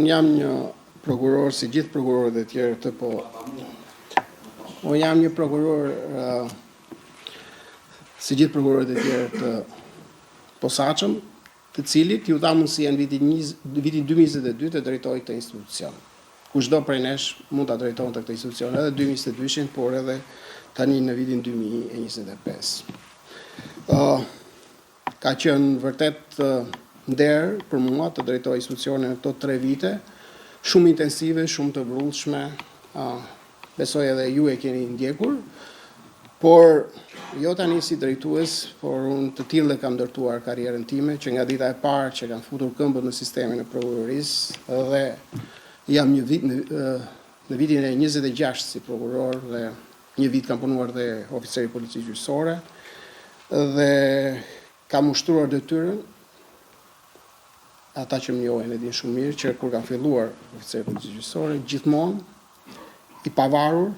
Unë jam një prokuror si gjithë prokurorët e tjerë të po. Unë jam një prokuror uh, si gjithë prokurorët e tjerë të posaçëm, të cilit iu dha mundësia në vitin vitin 2022 të drejtojë këtë institucion. Kushdo prej nesh mund ta drejtonte këtë institucion edhe 2022-shin, por edhe tani në vitin 2025. Uh, Ka qenë vërtet nder për mua të drejtoj institucionin në këto 3 vite, shumë intensive, shumë të vrullshme, besoj edhe ju e keni ndjekur, por jo tani si drejtues, por unë të tillë e kam ndërtuar karrierën time që nga dita e parë që kam futur këmbët në sistemin e prokurorisë dhe jam një vit në, në vitin e 26 si prokuror dhe Një vit kam punuar dhe oficer i policisë gjyqësore dhe kam ushtruar detyrën ata që më njohin e dinë shumë mirë që kur kam filluar oficer i policisë gjyqësore gjithmonë i pavarur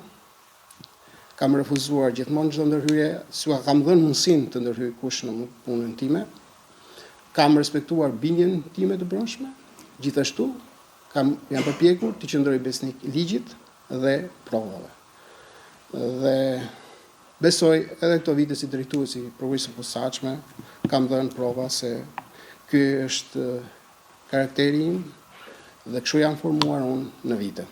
kam refuzuar gjithmonë çdo ndërhyrje, s'ua kam dhënë mundësinë të ndërhyjë kush në punën time. Kam respektuar bindjen time të brendshme, gjithashtu kam jam përpjekur të qëndroj besnik ligjit dhe provave. Dhe besoj edhe këto vite si drejtues i prokurorisë së posaçme kam dhënë prova se ky është karakteri im dhe kështu jam formuar unë në vite.